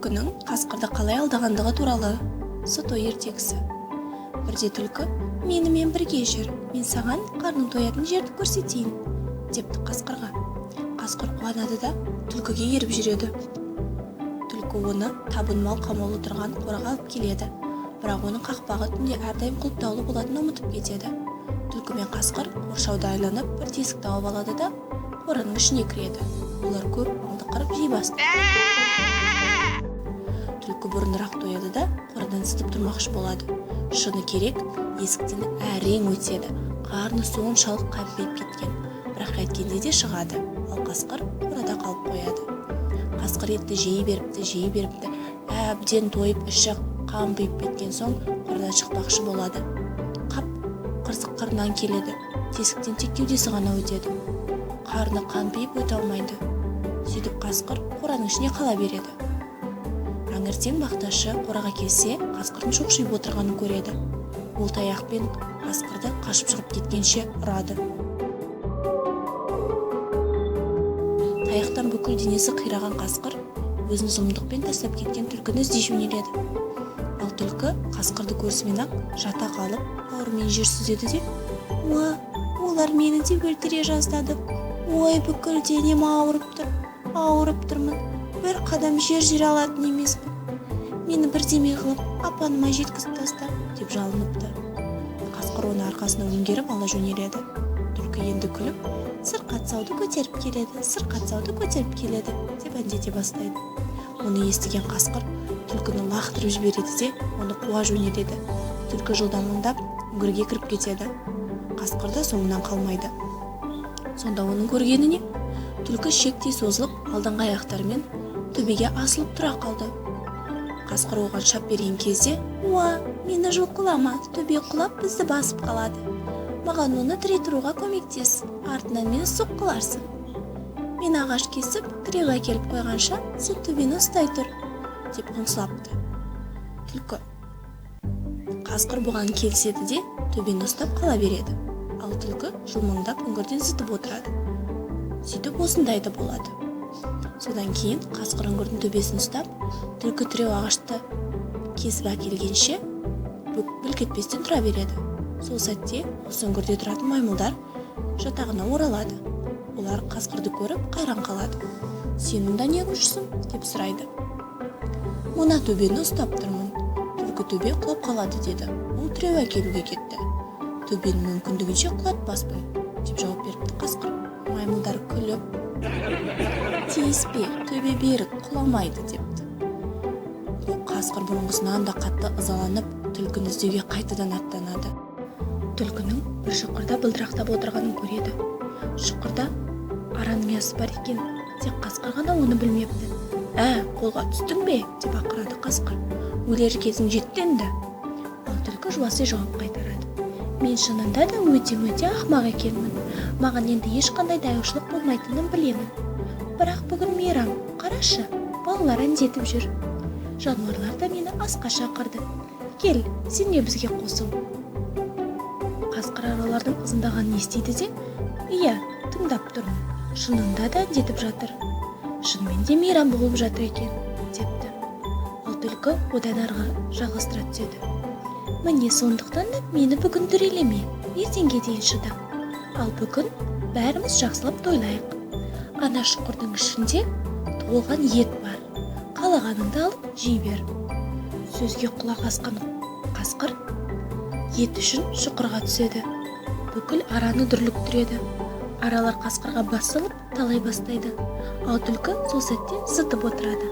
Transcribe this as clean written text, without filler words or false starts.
Түлкінің қасқырды қалай алдағандығы туралы Сыто ертегісі. Бірде түлкі: «Менімен бірге жүр, мен саған қарның тоятын жерді көрсетейін», – депті қасқырға. Қасқыр қуанады да, түлкіге еріп жүреді. Түлкі оны табын мал қамаулы тұрған қораға алып келеді. Бірақ оның қақпағы түнде әрдайым құлыптаулы болатынын ұмытып кетеді. Түлкі мен қасқыр қоршауды айланып, бір тесік тауып алады да, қораның ішіне кіреді. Олар көп малды қырып жей бастайды. Түлкі бұрынырақ тояды да, қорадан зытып тұрмақшы болады. Шыны керек, есіктен әрең өтеді. Қарны соншалық қампиып кеткен. Бірақ қайткенде де шығады. Ал қасқыр қорада қалып қояды. Қасқыр етті жей беріпті, жей беріпті. Әбден тойып, іші қампиып кеткен соң, қорадан шықпақшы болады. Қап, қырсық қырынан келеді. Тесіктен тек кеудесі ғана өтеді. Қарны қампиып, өте алмайды. Сөйтіп қасқыр қораның ішіне қала береді. Таңертең бақташы қораға келсе, қасқырдың шоқшиып отырғанын көреді. Ол таяқпен қасқырды қашып шығып кеткенше ұрады. Таяқтан бүкіл денесі қираған қасқыр өзін зұлымдықпен тастап кеткен түлкіні іздей жөнеледі. Ал түлкі қасқырды көрісімен-ақ жата қалып, бауырымен жер сүзеді де: «Уа, олар мені де өлтіре жаздады. Ой, бүкіл денем ауырып тұр, ауырып тұрмын. Бір қадам жер жүре алатын емеспін. Мені бірдеме қылып апаныма жеткізіп таста», – деп жалыныпты. Қасқыр оны арқасына өңгеріп ала жөнеледі. Түлкі енді күліп: «Сырқат сауды көтеріп келеді, сырқат сауды көтеріп келеді», – деп әндете бастайды. Мұны естіген қасқыр түлкіні лақтырып жібереді де, оны қуа жөнеледі. Түлкі жылдамдап үңгірге кіріп кетеді. Қасқыр да соңынан қалмайды. Сонда оның көргені не? Түлкі шектей созылып, алдыңғы аяқтарымен төбеге асылып тұра қалды. Қасқыр оған шап берген кезде: «Уа, мені жұлқылама, төбе құлап, бізді басып қалады. Маған оны тіре тұруға көмектес, артынан мені соққыларсың. Мен ағаш кесіп, тіреу әкеліп қойғанша, сен төбені ұстай тұр», – деп қыңсылапты түлкі. Қасқыр бұған келіседі де, төбені ұстап қала береді. Ал түлкі жылмыңдап үңгірден зытып отырады. Сөйтіп осындай да болады. Содан кейін қасқыр үңгірдің төбесін ұстап, түлкі тіреу ағашты кесіп әкелгенше бүлк етпестен тұра береді. Сол сәтте осы үңгірде тұратын маймылдар жатағына оралады. Олар қасқырды көріп, қайран қалады. «Сен мұнда неғып жүрсің?» – деп сұрайды. «Мына төбені ұстап тұрмын. Түлкі төбе құлап қалады деді. Ол тіреу әкелуге кетті. Төбені мүмкіндігінше құлатпаспын», – деп жауап беріпті қасқыр. Маймылдар күліп: «Тиіспе, төбе берік, құламайды», – депті. Қасқыр бұрынғысынан да қатты ызаланып, түлкіні іздеуге қайтадан аттанады. Түлкінің бір шұқырда былдырақтап отырғанын көреді. Шұқырда араның ұясы бар екен, тек қасқыр ғана оны білмепті. «Ә, қолға түстің бе?» – деп ақырады қасқыр. «Өлер кезің жетті енді». Ал түлкі жуаси жауап қайтарады: «Мен шынында да өте-мөте ақымақ екенмін. Маған енді ешқандай да аяушылық болмайтынын білемін. Бірақ бүгін мейрам, қарашы, балалар әндетіп жүр. Жануарлар да мені асқа шақырды. Кел, сен де бізге қосыл». Қасқыр аралардың ызыңдағанын естиді де: «Иә, тыңдап тұрмын, шынында да әндетіп жатыр. Шынымен де мейрам болып жатыр екен», – депті. Ал түлкі одан арғы жалғастыра түседі: «Міне, сондықтан да мені бүгін дүрелеме, ертеңге дейін шыда. Ал бүгін бәріміз жақсылап тойлайық. Ана шұқырдың ішінде толған ет бар, қалағаныңды алып жей бер». Сөзге құлақ асқан қасқыр ет үшін шұқырға түседі. Бүкіл араны дүрліктіреді. Аралар қасқырға бас салып, талай бастайды. Ал түлкі сол сәтте зытып отырады.